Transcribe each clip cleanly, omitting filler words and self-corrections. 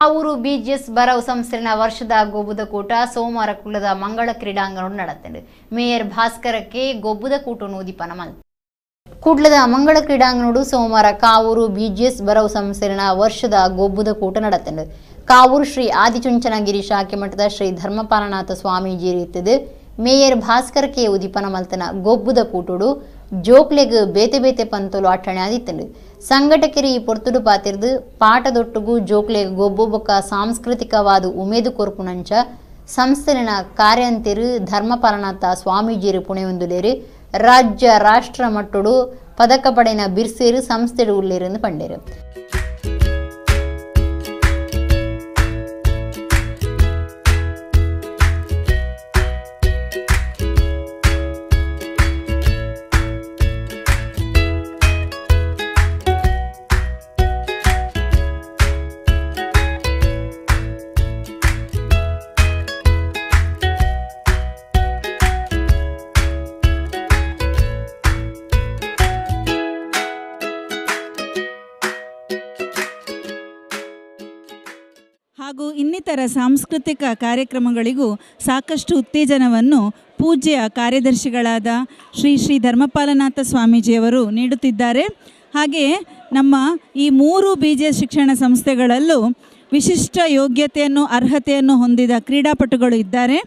Kavoor BGS ಬರವು ಸಂಸ್ಥೆನ ವರ್ಷದ ಗೊಬ್ಬುದ ಕೂಟ ಸೋಮವಾರ ಕುಳ್ಳದ ಮಂಗಳ ಕ್ರೀಡಾಂಗಣ ನಡೆತಂಡು. ಮೇಯರ್ ಭಾಸ್ಕರಕ್ಕೆ ಗೊಬ್ಬುದ ಕೂಟವನ್ನು ಉದಿಪನ ಮಲ್ತು. ಕುಡ್ಲದ ಮಂಗಳ ಕ್ರೀಡಾಂಗಣಡು ಸೋಮವಾರ ಕಾವೂರು ಬಿಜಿಎಸ್ ಬರವು ಸಂಸ್ಥೆನ ವರ್ಷದ ಗೊಬ್ಬುದ ಕೂಟ ನಡೆತಂಡು. ಕಾವೂರು ಶ್ರೀ ಆದಿಚುಂಚನಗಿರಿ ಶಾಖೆ ಮಠದ ಶ್ರೀ ಧರ್ಮಪಾಲನಾಥ ಸ್ವಾಮೀಜಿ ರೀತಿದು ಮೇಯರ್ ಭಾಸ್ಕರಕ್ಕೆ ಉದಿಪನ ಮಲ್ತನ ಗೊಬ್ಬುದ ಕೂಟುಡು ಜೋಕ್ಲೆಗ್ ಬೇತೆ ಬೇತೆ ಪಂತೊಲು ಅಟ್ಟಣೆ ಆದಿತ್ತಂಡು. ಸಂಘಟಕರು ಈ ಪೊರ್ತುಡು ಪಾತಿರ್ದು ಪಾಠದೊಟ್ಟುಗು ಜೋಕ್ಲೆಗ್ ಗೊಬ್ಬು ಬೊಕ್ಕ ಸಾಂಸ್ಕೃತಿಕವಾದ ಉಮೇದು ಕೊರ್ಪುನಂಚ ಸಂಸ್ಥೆನ ಕಾರ್ಯಂತಿರು ಧರ್ಮಪಾಲನಾಥ ಸ್ವಾಮೀಜಿರು ಪುಣೆಯೊಂದುಲೇರು ರಾಜ್ಯ ರಾಷ್ಟ್ರ ಮಟ್ಟುಡು ಪದಕ ಪಡೆನ ಬಿರ್ಸೇರು ಸಂಸ್ಥೆಡು ಉಳ್ಳೇರು ಪಂಡೇರು. ಹಾಗೂ ಇನ್ನಿತರ ಸಾಂಸ್ಕೃತಿಕ ಕಾರ್ಯಕ್ರಮಗಳಿಗೂ ಸಾಕಷ್ಟು ಉತ್ತೇಜನವನ್ನು ಪೂಜ್ಯ ಕಾರ್ಯದರ್ಶಿಗಳಾದ ಶ್ರೀ ಶ್ರೀ ಧರ್ಮಪಾಲನಾಥ ಸ್ವಾಮೀಜಿಯವರು ನೀಡುತ್ತಿದ್ದಾರೆ. ಹಾಗೆಯೇ ನಮ್ಮ ಈ 3 ಬಿಜಿಎಸ್ ಶಿಕ್ಷಣ ಸಂಸ್ಥೆಗಳಲ್ಲೂ ವಿಶಿಷ್ಟ ಯೋಗ್ಯತೆಯನ್ನು ಅರ್ಹತೆಯನ್ನು ಹೊಂದಿದ ಕ್ರೀಡಾಪಟುಗಳು ಇದ್ದಾರೆ.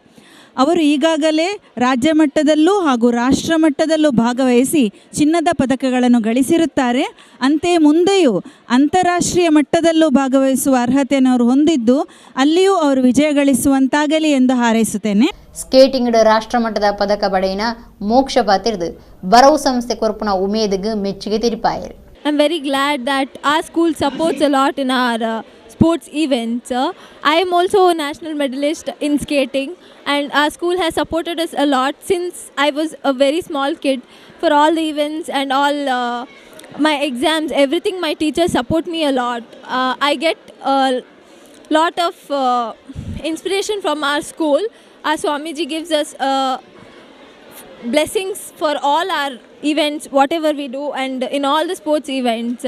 ಅವರು ಈಗಾಗಲೇ ರಾಜ್ಯ ಮಟ್ಟದಲ್ಲೂ ಹಾಗೂ ರಾಷ್ಟ್ರ ಮಟ್ಟದಲ್ಲೂ ಭಾಗವಹಿಸಿ ಚಿನ್ನದ ಪದಕಗಳನ್ನು ಗಳಿಸಿರುತ್ತಾರೆ. ಅಂತೆಯೇ ಮುಂದೆಯೂ ಅಂತಾರಾಷ್ಟ್ರೀಯ ಮಟ್ಟದಲ್ಲೂ ಭಾಗವಹಿಸುವ ಅರ್ಹತೆಯನ್ನು ಅವರು ಹೊಂದಿದ್ದು ಅಲ್ಲಿಯೂ ಅವರು ವಿಜಯ ಗಳಿಸುವಂತಾಗಲಿ ಎಂದು ಹಾರೈಸುತ್ತೇನೆ. ಸ್ಕೇಟಿಂಗ್ ರಾಷ್ಟ್ರಮಟ್ಟದ ಪದಕ ಪಡೆಯಿನ ಮೋಕ್ಷ ಪಾತಿರ್ದು ಬರವು ಸಂಸ್ಥೆ ಕೊರ್ಪುನ ಉಮೇದಿಗೆ ಮೆಚ್ಚುಗೆ ತಿರುಪಾಯರು. I am very glad that our school supports a lot in our sports events. I am also a national medalist in skating, and our school has supported us a lot since I was a very small kid for all the events and all my exams, everything. My teachers support me a lot. I get a lot of inspiration from our school. Our Swamiji gives us blessings for all our events, whatever we do, and in all the sports events.